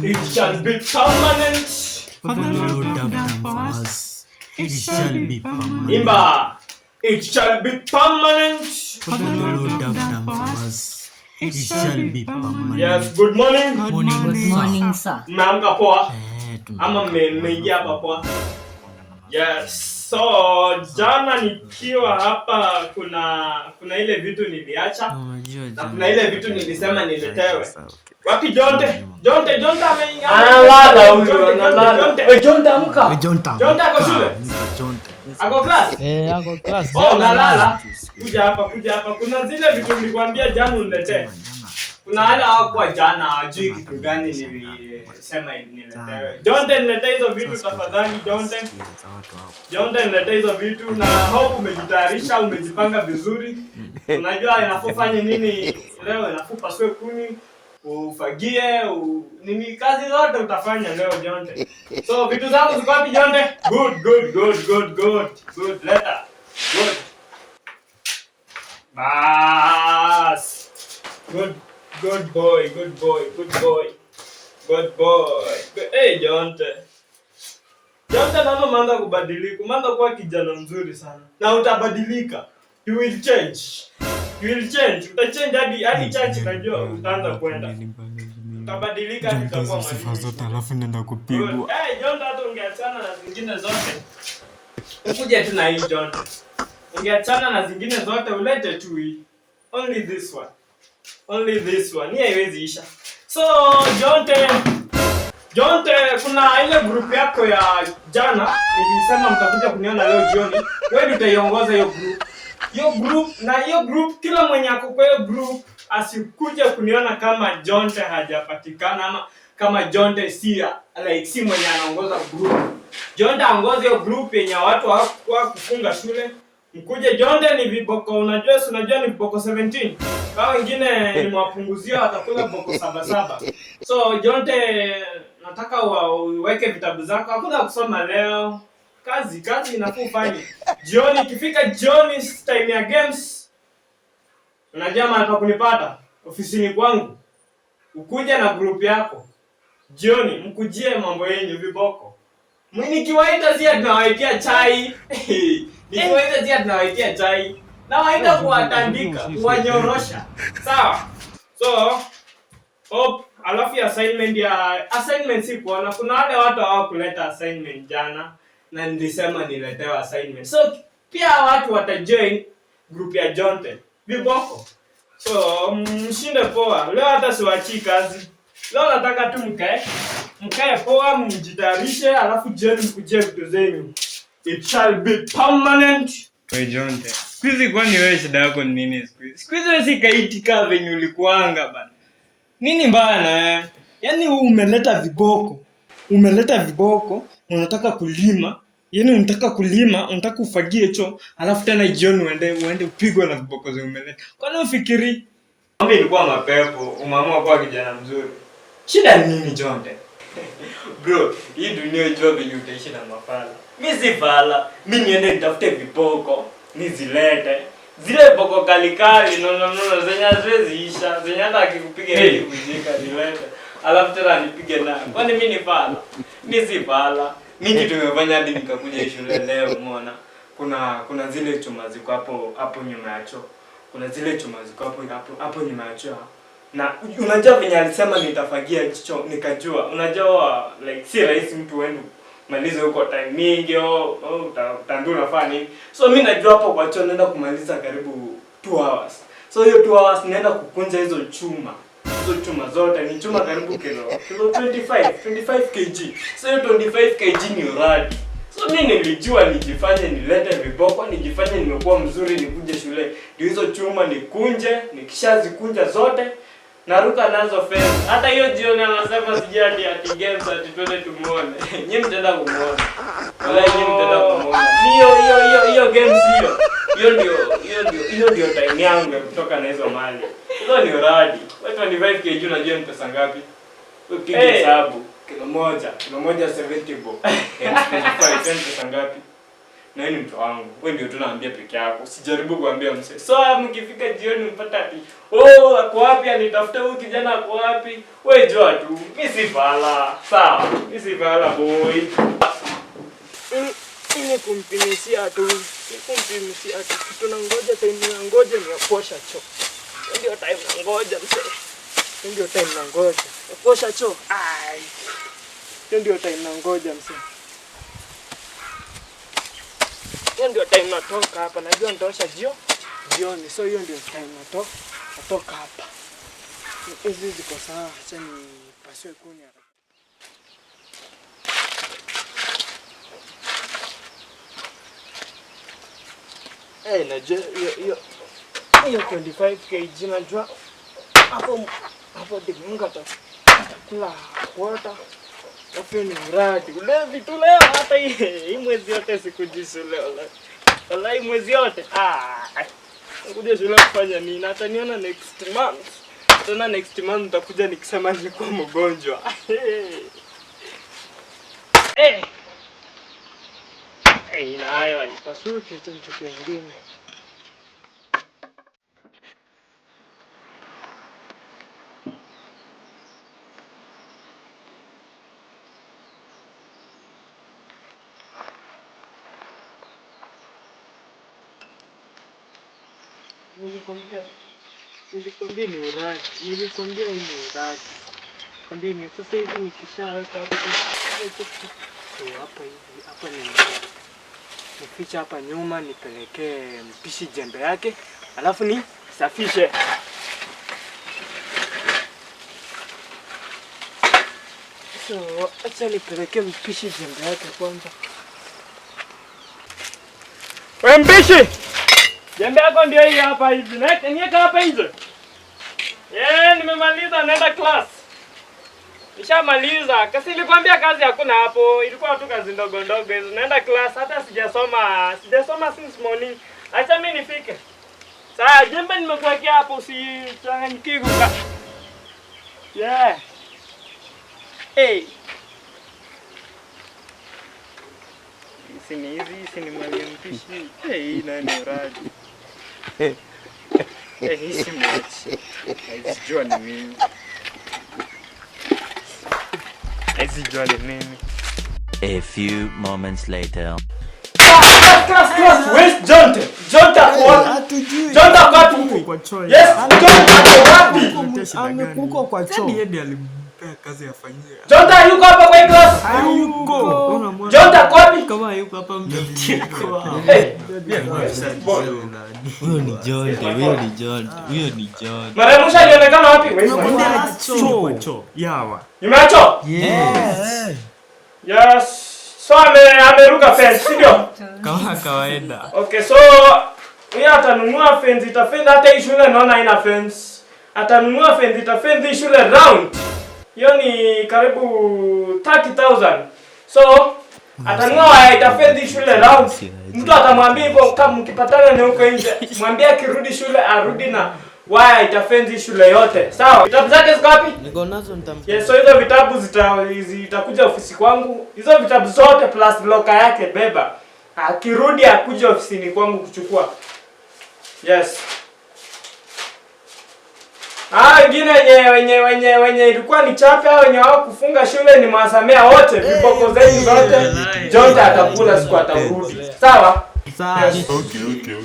It shall be permanent. For the Lord have done for us. It shall be permanent. Imba. It shall be permanent. For the Lord have done for us. It shall be permanent. Yes, good morning. Morning, Good sir. morning, sir. Mmeamka poa Eh, ama mmeingia hapa poa? Yes. So jana nikiwa hapa kuna ile vitu niliacha Unajua na jana- kuna ile vitu nilisema niletewe. Wapi Jonte? Jonte, Jonte ameingia. Analala huyu, Jonte, Jonte, analala. Jonte. We Jonte, amka. We, Jonte, Jonte ako shule? amka, Jonte. Ako class? Eh, ako class. Oh, nalala. Kuja hapa, kuja hapa. Kuna zile vitu nilikwambia jana uniletee. Kuna wale hawakuwa jana, hawajui kitu gani nilisema niletewe. Jonte, niletee hizo vitu tafadhali, Jonte. Jonte, niletee hizo vitu na hope umejitayarisha, umejipanga vizuri. Unajua inafaa ufanye nini leo, inafaa upasue kuni, ufagie, nini kazi zote utafanya leo, Jonte. So vitu zangu ziko wapi, Jonte? Good, good, good, good, good. Good, leta. Good. Bas. Good, good boy, good boy, good boy. Good boy. Good. Hey, Jonte. Jonte, naona umeanza kubadilika. Umeanza kuwa kijana mzuri sana. Na utabadilika. You will change. You will change. Utachange hadi church najua utaanza kwenda. Utabadilika hadi Jonte, utakuwa hizo sifa mwalimu. zote alafu nenda Good. kupigwa. Hey, Jonte, hata ungeachana na zingine zote. Ukuje tu na hii, Jonte. Ungeachana na zingine zote ulete tu hii. Only this one. Only this one. Hii haiwezi isha. So, Jonte, Jonte, kuna ile group yako ya jana nilisema mtakuja kuniona leo jioni. Wewe ndio utaiongoza hiyo group. Hiyo group na hiyo group, kila mwenye ako kwa hiyo group asikuje kuniona kama Jonte hajapatikana ama kama Jonte si like si mwenye anaongoza group. Jonte aongoze hiyo group yenye watu hawakuwa kufunga shule. Mkuje Jonte ni viboko, unajua si unajua ni viboko 17. Kama wengine ni mwapunguzio atakula viboko saba saba. So Jonte, nataka uweke vitabu zako. Hakuna kusoma leo. Kazi inafaa ufanye. Jioni ikifika, jioni time ya games. Unajua mahali pa kunipata? Ofisini kwangu. Ukuje na group yako. Jioni mkujie mambo yenyu viboko. Nikiwaita si tunawaitia chai. Nikiwaita si tunawaitia chai. Nawaita kuwatandika, kuwanyorosha. Sawa. So, hope alafu ya assignment si kuona kuna wale watu hawakuleta assignment jana na nilisema niletewa assignment. So pia watu watajoin group ya Jonte. Viboko. So mshinde poa. Leo hata siwachii kazi. Leo nataka tu mkae poa, mjitayarishe, alafu jioni mkujie vitu zenyu. It shall be permanent. We Jonte, siku hizi kwani wewe shida yako ni nini siku hizi? Siku hizi wewe si kaitika venye ulikuanga bana. Nini mbaya na wewe? Yaani wewe umeleta viboko. Umeleta viboko, unataka kulima. Yaani unataka kulima, unataka ufagie choo, alafu tena jioni uende upigwe na viboko zenye umeleta. Kwani ufikiri? Mambo ilikuwa mapepo, umeamua kuwa kijana mzuri. Shida ni nini, Jonte? Bro, hii dunia ijua venye utaishi na mafala. Mi si fala, mi niende nitafute viboko, nizilete. Zile boko kalikali, no no no, zenye haziwezi isha, zenye hata akikupiga Hey. hey, kujika nilete. Alafu tena nipige nayo. Kwani mi ni fala? Mi si fala. Mi kitu imefanya hadi nikakuja hii shule leo, umeona. Kuna zile chuma ziko hapo hapo nyuma ya choo. Kuna zile chuma ziko hapo hapo hapo nyuma ya choo. Na unajua venye alisema nitafagia choo, nikajua. Unajua like si rahisi mtu uende malize huko time mingi au utaambiwa unafanya nini. So mi najua hapo kwa choo naenda kumaliza karibu 2 hours. So hiyo 2 hours naenda kukunja hizo chuma. Hizo chuma zote ni chuma karibu kilo 25 kg. So hiyo 25 kg ni uradi. So mi nilijua nijifanye nilete viboko, nijifanye nimekuwa mzuri, nikuje shule. Ndio hizo chuma nikunje, nikishazikunja zote naruka nazo fence. Hata hiyo jioni anasema sijui ati games ati twende tumuone. Nyinyi mtaenda kumuona. Wala nyinyi mtaenda kumuona. Hiyo hiyo hiyo hiyo games hiyo. Hiyo ndio time yangu ya kutoka na hizo mali. Hizo ni uradi. Wewe 25 kg unajua ni pesa ngapi? Wewe piga hesabu. Kilo moja 70 bob. Times 25 ni pesa ngapi? Na wewe ni mtu wangu. Wewe ndio tunaambia peke yako. Usijaribu kuambia msee. So mkifika jioni mpata ati, "Oh, ako wapi? Anitafuta huyu kijana ako wapi?" Wewe jua tu. Mimi si fala. Sawa. Mimi si fala boy. Ni kumpimisia tu. Ni kumpimisia tu. Tunangoja time na ngoja ni ya kuosha choo. Ndio time na ngoja msee. Ndio time na ngoja. Ya kuosha choo. Ai. Ndio time na ngoja msee. Hiyo ndio time natoka hapa. Najua nitaosha jioni. So hiyo ndio time natoka hapa. Hizi ziko sawa. Acha nipasue kuni. Eh, najua hiyo hiyo 25 kg najua hapo hapo Dimunga atakula quarter. Alafu ni mradi. Ulevi tu leo hata hii mwezi yote sikuji shule wallahi. Wallahi mwezi yote. Ah. Kuja shule kufanya nini? Hata niona next month. Tena next month nitakuja nikisema nilikuwa mgonjwa. Eh. Eh, na hayo nipasuke tu nichukue nyingine. Nilikwambia ni uradi. Nilikwambia ni uradi. Kwambia ni sasa hivi nikishaweka hapo hapa hivi hapa ni nificha hapa nyuma nipelekee mpishi jembe yake alafu ni safishe. So acha nipelekee mpishi jembe yake kwanza. Wewe mpishi! Jembe yako ndio hii hapa hivi. Niweka hapa nje. Yeah, nimemaliza naenda class. Nishamaliza. Kasi nilikwambia kazi hakuna hapo. Ilikuwa tu kazi ndogo ndogo hizo. Naenda class hata sijasoma since morning. Acha mimi nifike. Sasa jembe nimekuwekea hapo usichanganyikiwe kuka. Yeah. Hey. Hizi ni hizi ni mali ya mpishi. Hey, hii nani uradi. Eh, hii si mwachi. Haizijua ni mimi. Haizijua ni mimi. A few moments later. Class, where's Jonte? Jonte ako wapi? Jonte ako wapi huku? Yes, Jonte ako wapi? Amekuko kwa choo. Yeye ndiye alimpea kazi afanyie. Jonte yuko hapa kwa class? Hayuko. Jonte ako wapi? Kama hayuko hapa mtafutie kwa. Huyo ni Jonte, huyo ni Jonte, huyo ni Jonte. Mara ya mwisho alionekana wapi? Choo. Choo. Yawa. Nimeacho? Yes. Yes. So ameruka fence, si ndio? Kama kawaida. Okay, so yeye atanunua fence, itafence hata hii shule naona haina fence. Atanunua fence, itafence hii shule round. Hiyo ni karibu 30,000. So atanunua waya itafence hii shule round. Mtu atamwambia hivyo kama mkipatana na huko nje, mwambie akirudi shule arudi na waya itafence hii shule yote. Sawa? Vitabu zake ziko wapi? Niko nazo nitampa. Yes, so hizo vitabu zitakuja ofisi kwangu. Hizo vitabu zote plus locker yake beba. Akirudi akuje ofisini kwangu kuchukua. Yes. Ah, wengine wenye ilikuwa ni chape au wenye wao kufunga shule ni mwasamea wote, viboko zenu zote. Jonte atakula siku atarudi. Sawa? Sawa. Yes. Okay.